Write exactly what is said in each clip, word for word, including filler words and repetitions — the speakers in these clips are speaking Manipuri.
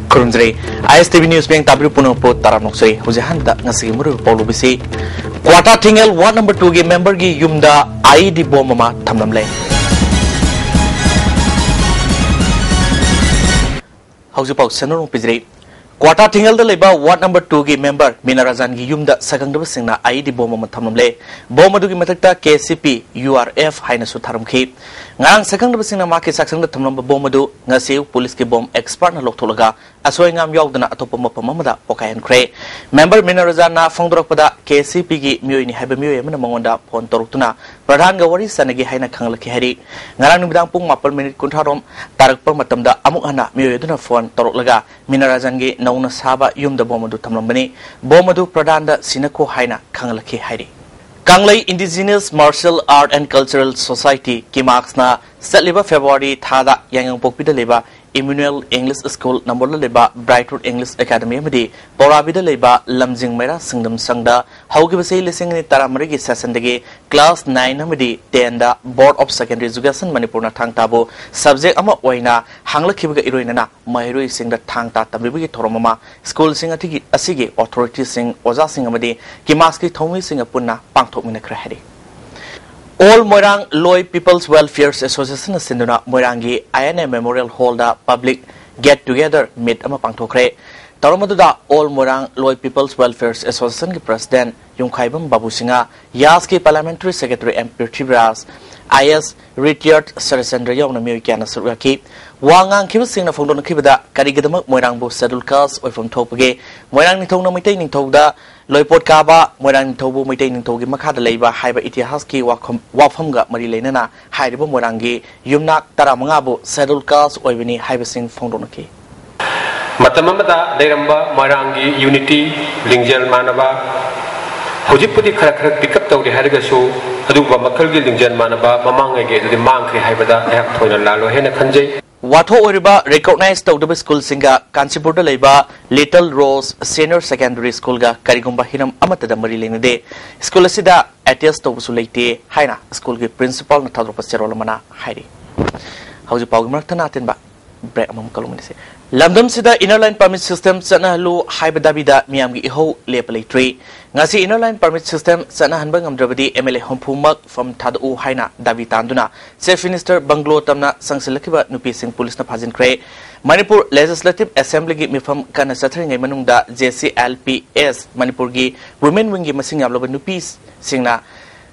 ꯈꯨꯔꯨꯝꯖꯔꯤ꯫ ꯑꯥꯏ ꯑꯦꯁ ꯇꯤ ꯚꯤ ꯅ꯭ꯌꯨꯁ ꯃꯤꯌꯥꯝ ꯇꯥꯕꯤꯔꯤꯕ ꯄꯨꯝꯅꯃꯛꯄꯨ ꯇꯔꯥꯝꯅ ꯑꯣꯛꯆꯔꯤ꯫ ꯍꯧꯖꯤꯛ ꯑꯍꯥꯟꯕꯗ ꯉꯁꯤꯒꯤ ꯃꯔꯨꯑꯣꯏꯕ ꯄꯥꯎ ꯂꯧꯕꯤꯁꯤ꯫ ꯀ꯭ꯋꯥꯇꯥ ꯊꯤꯡꯉꯦꯜ ꯋꯥꯔꯗ ꯅꯝꯕꯔ ꯇꯨꯒꯤ ꯃꯦꯝꯕꯔꯒꯤ ꯌꯨꯝꯗ ꯑꯥꯏ ꯏ ꯗꯤ ꯕꯣꯝ ꯑꯃ ꯊꯝꯂꯝꯂꯦ꯫ ꯍꯧꯖꯤꯛ ꯄꯥꯎ ꯁꯟꯗꯣꯛꯅ ꯄꯤꯖꯔꯤ꯫ ꯀ꯭ꯋꯥꯇꯥ ꯊꯤꯡꯉꯦꯜꯗ ꯂꯩꯕ ꯋꯥꯔꯗ ꯅꯝꯕꯔ ꯇꯨꯒꯤ ꯃꯦꯝꯕꯔ ꯃꯤꯅꯥ ꯔꯥꯖꯥꯟꯒꯤ ꯌꯨꯝꯗ ꯁꯛꯈꯪꯗꯕꯁꯤꯡꯅ ꯑꯥꯏ ꯏ ꯗꯤ ꯕꯣꯝ ꯑꯃ ꯊꯝꯂꯝꯂꯦ꯫ ꯕꯣꯝ ꯑꯗꯨꯒꯤ ꯃꯊꯛꯇ ꯀꯦ ꯁꯤ ꯄꯤ, ꯌꯨ ꯑꯥꯔ ꯑꯦꯐ ꯍꯥꯏꯅꯁꯨ ꯊꯥꯔꯝꯈꯤ꯫ ꯉꯔꯥꯡ ꯁꯛꯈꯪꯗꯕꯁꯤꯡꯅ ꯃꯍꯥꯛꯀꯤ ꯆꯥꯛꯁꯪꯗ ꯊꯝꯂꯝꯕ ꯕꯣꯝ ꯑꯗꯨ ꯉꯁꯤ ꯑꯌꯨꯛ ꯄꯨꯂꯤꯁꯀꯤ ꯕꯣꯝ ꯑꯦꯛꯁꯄꯥꯔꯠꯅ ꯂꯧꯊꯣꯛꯂꯒ ꯑꯁꯣꯏ ꯑꯉꯥꯝ ꯌꯥꯎꯗꯅ ꯑꯇꯣꯞꯄ ꯃꯐꯝ ꯑꯃꯗ ꯄꯣꯈꯥꯏꯍꯟꯈ꯭ꯔꯦ꯫ ꯃꯦꯝꯕꯔ ꯃꯤꯅꯥ ꯔꯥꯖꯥꯟꯅ ꯐꯣꯡꯗꯣꯔꯛꯄꯗ, ꯀꯦ ꯁꯤ ꯄꯤꯒꯤ ꯃꯤꯑꯣꯏꯅꯤ ꯍꯥꯏꯕ ꯃꯤꯑꯣꯏ ꯑꯃꯅ ꯃꯉꯣꯟꯗ ꯐꯣꯟ ꯇꯧꯔꯛꯇꯨꯅ ꯄ꯭ꯔꯙꯥꯟꯒ ꯋꯥꯔꯤ ꯁꯥꯟꯅꯒꯦ ꯍꯥꯏꯅ ꯈꯪꯍꯜꯂꯛꯈꯤ ꯍꯥꯏꯔꯤ꯫ ꯉꯔꯥꯡ ꯅꯨꯃꯤꯗꯥꯡ ꯄꯨꯡ ꯃꯥꯄꯜ ꯃꯤꯅꯤꯠ ꯀꯨꯟꯊ꯭ꯔꯥ ꯔꯣꯝ ꯇꯥꯔꯛꯄ ꯃꯇꯝꯗ ꯑꯃꯨꯛ ꯍꯟꯅ ꯃꯤꯑꯣꯏ ꯑꯗꯨꯅ ꯐꯣꯟ ꯇꯧꯔꯛꯂꯒ ꯃꯤꯅꯥ ꯔꯥꯖꯥꯟꯒꯤ ꯅꯧꯅ ꯁꯥꯕ ꯌꯨꯝꯗ ꯕꯣꯝ ꯑꯗꯨ ꯊꯝꯂꯝꯕꯅꯤ꯫ ꯕꯣꯝ ꯑꯗꯨ ꯄ꯭ꯔꯙꯥꯟꯗ ꯁꯤꯟꯅꯈꯣ ꯍꯥꯏꯅ ꯈꯪꯍꯜꯂꯛꯈꯤ ꯍꯥꯏꯔꯤ꯫ ꯀꯪꯂꯩ Indigenous Martial Art and Cultural Society, ꯀꯤꯃꯥꯛꯁꯅ ꯆꯠꯂꯤꯕ ꯐꯦꯕ꯭ꯔꯨꯋꯥꯔꯤ ꯊꯥꯗ ꯌꯥꯏꯉꯪꯄꯣꯛꯄꯤꯗ ꯂꯩꯕ ꯏꯃ꯭ꯌꯨꯅꯦꯜ ꯏꯪꯂꯤꯁ ꯁ꯭ꯀꯨꯜ ꯅꯝꯕꯣꯜꯗ ꯂꯩꯕ ꯕ꯭ꯔꯥꯏꯠꯋꯨꯗ ꯏꯪꯂꯤꯁ ꯑꯦꯀꯥꯗꯃꯤ ꯑꯃꯗꯤ ꯄꯧꯔꯥꯕꯤꯗ ꯂꯩꯕ ꯂꯝꯖꯤꯡ ꯃꯩꯔꯥ ꯁꯤꯡꯗꯝ ꯁꯪꯗ ꯍꯧꯈꯤꯕ ꯆꯍꯤ ꯂꯤꯁꯤꯡ ꯑꯅꯤ ꯇꯔꯥꯃꯔꯤꯒꯤ ꯁꯦꯁꯟꯗꯒꯤ ꯀ꯭ꯂꯥꯁ ꯅꯥꯏꯟ ꯑꯃꯗꯤ ꯇꯦꯟꯗ Board of Secondary Education ꯃꯅꯤꯄꯨꯔꯅ ꯊꯥꯡ ꯇꯥꯕꯨ ꯁꯕꯖꯦꯛ ꯑꯃ ꯑꯣꯏꯅ ꯍꯥꯡꯂꯛꯈꯤꯕꯒ ꯏꯔꯣꯏꯅꯅ ꯃꯍꯩꯔꯣꯏꯁꯤꯡꯗ ꯊꯥꯡ ꯇꯥ ꯇꯝꯕꯤꯕꯒꯤ ꯊꯧꯔꯝ ꯑꯃ ꯁ꯭ꯀꯨꯜꯁꯤꯡ ꯑꯁꯤꯒꯤ, ꯑꯁꯤꯒꯤ ꯑꯣꯊꯣꯔꯤꯇꯤꯁꯤꯡ, ꯑꯣꯖꯥꯁꯤꯡ ꯑꯃꯗꯤ ꯀꯤꯃꯥꯛꯁꯀꯤ ꯊꯧꯃꯤꯁꯤꯡꯒ ꯄꯨꯟꯅ ꯄꯥꯡꯊꯣꯛꯃꯤꯟꯅꯈ꯭ꯔꯦ ꯍꯥꯏꯔꯤ꯫ All Moirang Loi People's Welfare Association ꯅ ꯁꯤꯟꯗꯨꯅ ꯃꯣꯏꯔꯥꯡꯒꯤ I N A Memorial Hall ꯗ public get together meet ꯑꯃ ꯄꯥꯡꯊꯣꯛꯈ꯭ꯔꯦ꯫ ꯊꯧꯔꯝ ꯑꯗꯨꯗ All Moirang Loi People's Welfare Association ꯒꯤ President ꯌꯨꯝꯈꯥꯏꯕꯝ ꯕꯥꯕꯨ ꯁꯤꯡꯍ, ꯌꯥꯁꯀꯤ Parliamentary Secretary M Prithibiraj, I S ꯔꯤꯇꯤꯌꯔꯗ ꯁꯔꯠꯆꯟꯗ꯭ꯔ ꯌꯥꯎꯅ ꯃꯤꯑꯣꯏ ꯀꯌꯥꯅ ꯁꯔꯨꯛ ꯌꯥꯈꯤ꯫ ꯋꯥ ꯉꯥꯡꯈꯤꯕꯁꯤꯡꯅ ꯐꯣꯡꯗꯣꯛꯅꯈꯤꯕꯗ, ꯀꯔꯤꯒꯤꯗꯃꯛ ꯃꯣꯏꯔꯥꯡꯕꯨ Scheduled Caste ꯑꯣꯏꯐꯝ ꯊꯣꯛꯄꯒꯦ? ꯃꯣꯏꯔꯥꯡ ꯅꯤꯡꯊꯧꯅ ꯃꯩꯇꯩ ꯅꯤꯡꯊꯧꯗ ꯂꯣꯏꯄꯣꯠ ꯀꯥꯕ, ꯃꯣꯏꯔꯥꯡ ꯅꯤꯡꯊꯧꯕꯨ ꯃꯩꯇꯩ ꯅꯤꯡꯊꯧꯒꯤ ꯃꯈꯥꯗ ꯂꯩꯕ ꯍꯥꯏꯕ ꯏꯇꯤꯍꯥꯁꯀꯤ ꯋꯥꯐꯝ, ꯋꯥꯐꯝꯒ ꯃꯔꯤ ꯂꯩꯅꯅ ꯍꯥꯏꯔꯤꯕ ꯃꯣꯏꯔꯥꯡꯒꯤ ꯌꯨꯝꯅꯥꯛ ꯇꯔꯥꯃꯉꯥꯕꯨ Scheduled Caste ꯑꯣꯏꯕꯅꯤ ꯍꯥꯏꯕꯁꯤꯡ ꯐꯣꯡꯗꯣꯛꯅꯈꯤ꯫ ꯃꯇꯝ ꯑꯃꯗ ꯂꯩꯔꯝꯕ ꯃꯣꯏꯔꯥꯡꯒꯤ unity, ꯂꯤꯡꯖꯦꯜ ꯃꯥꯟꯅꯕ, ꯍꯧꯖꯤꯛꯄꯨꯗꯤ ꯈꯔ ꯈꯔ pick up ꯇꯧꯔꯤ ꯍꯥꯏꯔꯒꯁꯨ, ꯑꯗꯨꯒꯨꯝꯕ ꯃꯈꯜꯒꯤ ꯂꯤꯡꯖꯦꯜ ꯃꯥꯟꯅꯕ ꯃꯃꯥꯡꯉꯩꯒꯤ ꯑꯗꯨꯗꯤ ꯃꯥꯡꯈ꯭ꯔꯦ ꯍꯥꯏꯕꯗ ꯑꯩꯍꯥꯛ ꯊꯣꯏꯅ ꯂꯥꯜꯂꯣꯏ ꯍꯥꯏꯅ ꯈꯟꯖꯩ꯫ ꯋꯥꯊꯣꯛ ꯑꯣꯏꯔꯤꯕ ꯔꯤꯀꯣꯒꯅꯥꯏꯖ ꯇꯧꯗꯕ ꯁ꯭ꯀꯨꯜꯁꯤꯡꯒ ꯀꯥꯟꯆꯤꯄꯨꯔꯗ ꯂꯩꯕ ꯂꯤꯇꯜ ꯔꯣꯁ ꯁꯦꯅꯤꯌꯔ ꯁꯦꯀꯦꯟꯗꯔꯤ ꯁ꯭ꯀꯨꯜꯒ ꯀꯔꯤꯒꯨꯝꯕ ꯍꯤꯔꯝ ꯑꯃꯠꯇꯗ ꯃꯔꯤ ꯂꯩꯅꯗꯦ꯫ ꯁ꯭ꯀꯨꯜ ꯑꯁꯤꯗ ꯑꯦꯇꯦꯁ ꯇꯧꯕꯁꯨ ꯂꯩꯇꯦ ꯍꯥꯏꯅ ꯁ꯭ꯀꯨꯜꯒꯤ ꯄ꯭ꯔꯤꯟꯁꯤꯄꯥꯜꯅ ꯊꯥꯗꯣꯔꯛꯄ ꯆꯦꯔꯣꯜ ꯑꯃꯅ ꯍꯥꯏꯔꯤ꯫ ꯍꯧꯖꯤꯛ ꯄꯥꯎꯒꯤ ꯃꯔꯛ ꯊꯠꯅ ꯑꯇꯦꯟꯕ ꯕ꯭ꯔꯦꯛ ꯑꯃꯃꯨꯛ ꯀꯜꯂꯨꯃꯤꯟꯅꯁꯤ꯫ ꯂꯝꯗꯝꯁꯤꯗ ꯏꯅꯔ ꯂꯥꯏꯟ ꯄꯔꯃꯤꯠ ꯁꯤꯁꯇꯦꯝ ꯆꯠꯅꯍꯜꯂꯨ ꯍꯥꯏꯕ ꯗꯥꯕꯤꯗ ꯃꯤꯌꯥꯝꯒꯤ ꯏꯍꯧ ꯂꯦꯞꯄ ꯂꯩꯇ꯭ꯔꯤ꯫ ꯉꯁꯤ ꯏꯅꯔ ꯂꯥꯏꯟ ꯄꯔꯃꯤꯠ ꯁꯤꯁꯇꯦꯝ ꯆꯠꯅꯍꯟꯕ ꯉꯝꯗ꯭ꯔꯕꯗꯤ ꯑꯦꯝ ꯑꯦꯜ ꯑꯦ ꯍꯨꯝꯐꯨꯃꯛ ꯐꯝ ꯊꯥꯗꯣꯛꯎ ꯍꯥꯏꯅ ꯗꯥꯕꯤ ꯇꯥꯟꯗꯨꯅ ꯆꯤꯐ ꯃꯤꯅꯤꯁꯇꯔ ꯕꯪꯒ꯭ꯂꯣ ꯇꯝꯅ ꯆꯪꯁꯤꯜꯂꯛꯈꯤꯕ ꯅꯨꯄꯤꯁꯤꯡ ꯄꯨꯂꯤꯁꯅ ꯐꯥꯖꯤꯟꯈ꯭ꯔꯦ꯫ ꯃꯅꯤꯄꯨꯔ ꯂꯦꯖꯤꯁꯂꯦꯇꯤꯚ ꯑꯦꯁꯦꯝꯕ꯭ꯂꯤꯒꯤ ꯃꯤꯐꯝ ꯀꯟꯅ ꯆꯠꯊꯔꯤꯉꯩ ꯃꯅꯨꯡꯗ J C L P S ꯃꯅꯤꯄꯨꯔꯒꯤ ꯋꯨꯃꯦꯟ ꯋꯤꯡꯒꯤ ꯃꯁꯤꯡ ꯌꯥꯝꯂꯕ ꯅꯨꯄꯤꯁꯤꯡꯅ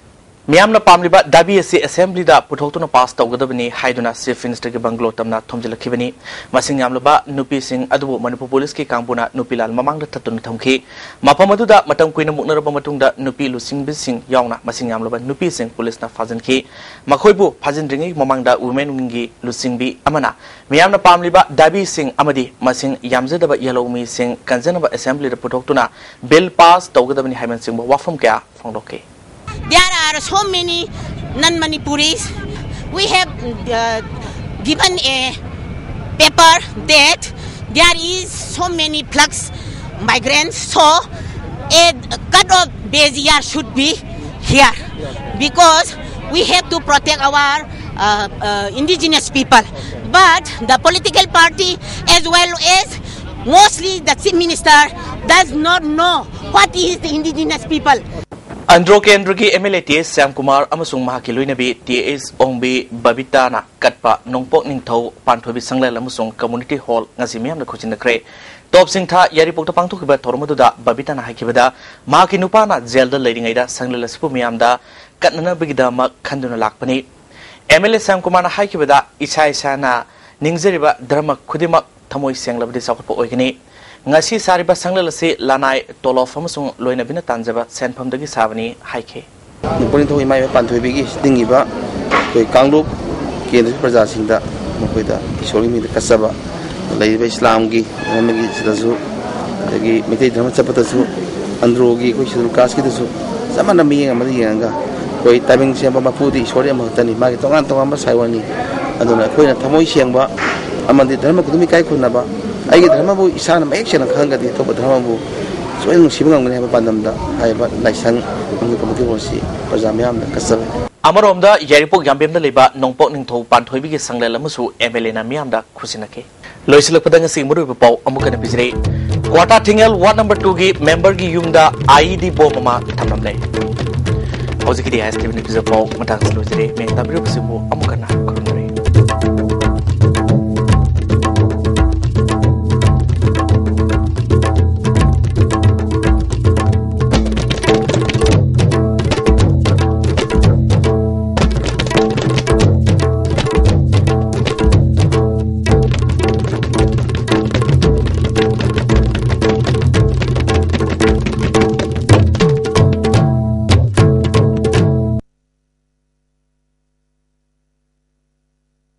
ꯃꯤꯌꯥꯝꯅ ꯄꯥꯝꯂꯤꯕ ꯗꯥꯕꯤ ꯑꯁꯤ ꯑꯦꯁꯦꯝꯕ꯭ꯂꯤꯗ ꯄꯨꯊꯣꯛꯇꯨꯅ ꯄꯥꯁ ꯇꯧꯒꯗꯕꯅꯤ ꯍꯥꯏꯗꯨꯅ ꯆꯤꯐ ꯃꯤꯅꯤꯁꯇꯔꯒꯤ ꯕꯪꯒ꯭ꯂꯣ ꯇꯝꯅ ꯊꯣꯝꯖꯤꯜꯂꯛꯈꯤꯕꯅꯤ꯫ ꯃꯁꯤꯡ ꯌꯥꯝꯂꯕ ꯅꯨꯄꯤꯁꯤꯡ ꯑꯗꯨꯕꯨ ꯃꯅꯤꯄꯨꯔ ꯄꯨꯂꯤꯁꯀꯤ ꯀꯥꯡꯕꯨꯅ ꯅꯨꯄꯤ ꯂꯥꯜ ꯃꯃꯥꯡꯗ ꯊꯠꯇꯨꯅ ꯊꯝꯈꯤ꯫ ꯃꯐꯝ ꯑꯗꯨꯗ ꯃꯇꯝ ꯀꯨꯏꯅ ꯃꯨꯛꯅꯔꯕ ꯃꯇꯨꯡꯗ ꯅꯨꯄꯤ ꯂꯨꯆꯤꯡꯕꯤꯁꯤꯡ ꯌꯥꯎꯅ ꯃꯁꯤꯡ ꯌꯥꯝꯂꯕ ꯅꯨꯄꯤꯁꯤꯡ ꯄꯨꯂꯤꯁꯅ ꯐꯥꯖꯤꯟꯈꯤ꯫ ꯃꯈꯣꯏꯕꯨ ꯐꯥꯖꯤꯟꯗ꯭ꯔꯤꯉꯩ ꯃꯃꯥꯡꯗ ꯋꯨꯃꯦꯟ ꯋꯤꯡꯒꯤ ꯂꯨꯆꯤꯡꯕꯤ ꯑꯃꯅ ꯃꯤꯌꯥꯝꯅ ꯄꯥꯝꯂꯤꯕ ꯗꯥꯕꯤꯁꯤꯡ ꯑꯃꯗꯤ ꯃꯁꯤꯡ ꯌꯥꯝꯖꯗꯕ ꯌꯦꯜꯍꯧꯃꯤꯁꯤꯡ ꯀꯟꯖꯅꯕ ꯑꯦꯁꯦꯝꯕ꯭ꯂꯤꯗ ꯄꯨꯊꯣꯛꯇꯨꯅ ꯕꯤꯜ ꯄꯥꯁ ꯇꯧꯒꯗꯕꯅꯤ ꯍꯥꯏꯕꯅꯆꯤꯡꯕ ꯋꯥꯐꯝ ꯀꯌꯥ ꯐꯣꯡꯗꯣꯛꯈꯤ꯫ There are so many non-Manipuris. We have uh, given a paper that there is so many flux migrants. So a cut-off base year should be here because we have to protect our uh, uh, indigenous people. But the political party as well as mostly the chief minister does not know what is the indigenous people. Andro ꯀꯦꯟꯗ꯭ꯔꯒꯤ ꯑꯦꯝ ꯑꯦꯜ ꯑꯦ ꯇꯤ ꯑꯦꯁ ꯁ꯭ꯌꯥꯝꯀꯨꯃꯥꯔ ꯑꯃꯁꯨꯡ ꯃꯍꯥꯛꯀꯤ ꯂꯣꯏꯅꯕꯤ ꯇꯤ ꯑꯦꯁ ꯑꯣꯡꯕꯤ ꯕꯕꯤꯇꯥꯅ ꯀꯠꯄ ꯅꯣꯡꯄꯣꯛ ꯅꯤꯡꯊꯧ ꯄꯥꯟꯊꯣꯏꯕꯤ ꯁꯪꯂꯦꯟ ꯑꯃꯁꯨꯡ ꯀꯝꯃ꯭ꯌꯨꯅꯤꯇꯤ ꯍꯣꯜ ꯉꯁꯤ ꯃꯤꯌꯥꯝꯅ ꯈꯨꯠꯁꯤꯟꯅꯈ꯭ꯔꯦ꯫ ꯇꯣꯞ ꯁꯤꯡꯊꯥ ꯌꯥꯏꯔꯤꯄꯣꯛꯇ ꯄꯥꯡꯊꯣꯛꯈꯤꯕ ꯊꯧꯔꯝ ꯑꯗꯨꯗ ꯕꯕꯤꯇꯥꯅ ꯍꯥꯏꯈꯤꯕꯗ, ꯃꯍꯥꯛꯀꯤ ꯅꯨꯄꯥꯅ ꯖꯦꯜꯗ ꯂꯩꯔꯤꯉꯩꯗ ꯁꯪꯂꯦꯟ ꯑꯁꯤꯕꯨ ꯃꯤꯌꯥꯝꯗ ꯀꯠꯅꯅꯕꯒꯤꯗꯃꯛ ꯈꯟꯗꯨꯅ ꯂꯥꯛꯄꯅꯤ꯫ ꯑꯦꯝ ꯑꯦꯜ ꯑꯦ ꯁ꯭ꯌꯥꯝꯀꯨꯃꯥꯔꯅ ꯍꯥꯏꯈꯤꯕꯗ, ꯏꯁꯥ ꯏꯁꯥꯅ ꯅꯤꯡꯖꯔꯤꯕ ꯙꯔꯃ ꯈꯨꯗꯤꯡꯃꯛ ꯊꯃꯣꯏ ꯁꯦꯡꯂꯕꯗꯤ ꯆꯥꯎꯈꯠꯄ ꯑꯣꯏꯒꯅꯤ꯫ ꯉꯁꯤ ꯁꯥꯔꯤꯕ ꯁꯪꯂꯦꯟ ꯑꯁꯤ ꯂꯅꯥꯏ, ꯇꯣꯂꯣꯞ ꯑꯃꯁꯨꯡ ꯂꯣꯏꯅꯕꯤꯅ ꯇꯥꯟꯖꯕ ꯁꯦꯟꯐꯝꯗꯒꯤ ꯁꯥꯕꯅꯤ ꯍꯥꯏꯈꯤ꯫ ꯅꯣꯡꯄꯣꯛ ꯅꯤꯡꯊꯧ ꯏꯃꯥ ꯏꯕꯦꯝ ꯄꯥꯟꯊꯣꯏꯕꯤꯒꯤ ꯇꯤꯡꯉꯤꯕ ꯑꯩꯈꯣꯏ ꯀꯥꯡꯂꯨꯞ ꯀꯦꯟꯗ꯭ꯔꯒꯤ ꯄ꯭ꯔꯖꯥꯁꯤꯡꯗ ꯃꯈꯣꯏꯗ ꯏꯁꯣꯔꯒꯤ ꯃꯤꯡꯗ ꯀꯠꯆꯕ, ꯂꯩꯔꯤꯕ ꯏꯁꯂꯥꯝꯒꯤ ꯙꯔꯃꯒꯤ ꯁꯤꯗꯁꯨ, ꯑꯗꯒꯤ ꯃꯩꯇꯩ ꯙꯔꯃ ꯆꯠꯄꯗꯁꯨ, ꯑꯟꯗ꯭ꯔꯣꯒꯤ ꯑꯩꯈꯣꯏ ꯁꯦꯗꯨꯜ ꯀꯥꯁꯀꯤꯗꯁꯨ ꯆꯞ ꯃꯥꯟꯅꯕ ꯃꯤꯠꯌꯦꯡ ꯑꯃꯗ ꯌꯦꯡꯉꯒ ꯑꯩꯈꯣꯏ ꯇꯥꯏꯕꯪ ꯁꯦꯝꯕ ꯃꯄꯨꯗꯤ ꯏꯁꯣꯔ ꯑꯃꯈꯛꯇꯅꯤ, ꯃꯥꯒꯤ ꯇꯣꯉꯥꯟ ꯇꯣꯉꯥꯟꯕ ꯁꯥꯏꯑꯣꯟꯅꯤ꯫ ꯑꯗꯨꯅ ꯑꯩꯈꯣꯏꯅ ꯊꯃꯣꯏ ꯁꯦꯡꯕ ꯑꯃꯗꯤ ꯙꯔꯃ ꯈꯨꯗꯤꯡꯃꯛ ꯏꯀꯥꯏ ꯈꯨꯝꯅꯕ, ꯑꯩꯒꯤ ꯙꯔꯃꯕꯨ ꯏꯁꯥꯅ ꯃꯌꯦꯛ ꯁꯦꯡꯅ ꯈꯪꯉꯒꯗꯤ ꯑꯇꯣꯞꯄ ꯙꯔꯃꯕꯨ ꯁꯣꯏꯗꯅ ꯅꯨꯡꯁꯤꯕ ꯉꯝꯒꯅꯤ ꯍꯥꯏꯕ ꯄꯥꯟꯗꯝꯗ ꯍꯥꯏꯔꯤꯕ ꯂꯥꯏꯁꯪ ꯑꯃꯗꯤ ꯀꯃꯤꯇꯤꯕꯨ ꯑꯁꯤ ꯄ꯭ꯔꯖꯥ ꯃꯤꯌꯥꯝꯗ ꯀꯠꯆꯕꯅꯤ꯫ ꯑꯃꯔꯣꯝꯗ ꯌꯥꯏꯔꯤꯄꯣꯛ ꯌꯥꯝꯕꯦꯝꯗ ꯂꯩꯕ ꯅꯣꯡꯄꯣꯛ ꯅꯤꯡꯊꯧ ꯄꯥꯟꯊꯣꯏꯕꯤꯒꯤ ꯁꯪꯂꯦꯟ ꯑꯃꯁꯨ ꯑꯦꯝ ꯑꯦꯜ ꯑꯦꯅ ꯃꯤꯌꯥꯝꯗ ꯈꯨꯠꯁꯤꯟꯅꯈꯤ꯫ ꯂꯣꯏꯁꯤꯜꯂꯛꯄꯗ ꯉꯁꯤꯒꯤ ꯃꯔꯨꯑꯣꯏꯕ ꯄꯥꯎ ꯑꯃꯨꯛ ꯍꯟꯅ ꯄꯤꯖꯔꯤ꯫ ꯀ꯭ꯋꯥꯇꯥ ꯊꯤꯡꯉꯦꯜ ꯋꯥꯔꯗ ꯅꯝꯕꯔ ꯇꯨꯒꯤ ꯃꯦꯝꯕꯔꯒꯤ ꯌꯨꯝꯗ ꯑꯥꯏ ꯏ ꯗꯤ ꯕꯣꯝ ꯑꯃ ꯊꯝꯂꯝꯂꯦ꯫ ꯍꯧꯖꯤꯛꯀꯤꯗꯤ ꯑꯥꯏ ꯑꯦꯁ ꯇꯤ ꯚꯤꯅ ꯄꯤꯖꯕ ꯄꯥꯎ ꯃꯇꯥꯡꯁꯤ ꯂꯣꯏꯖꯔꯦ꯫ ꯃꯌꯥꯝ ꯇꯥꯕꯤꯔꯤꯕꯁꯤꯕꯨ ꯑꯃꯨꯛ ꯍꯟꯅ ꯈꯨꯔꯨꯝꯖꯔꯤ꯫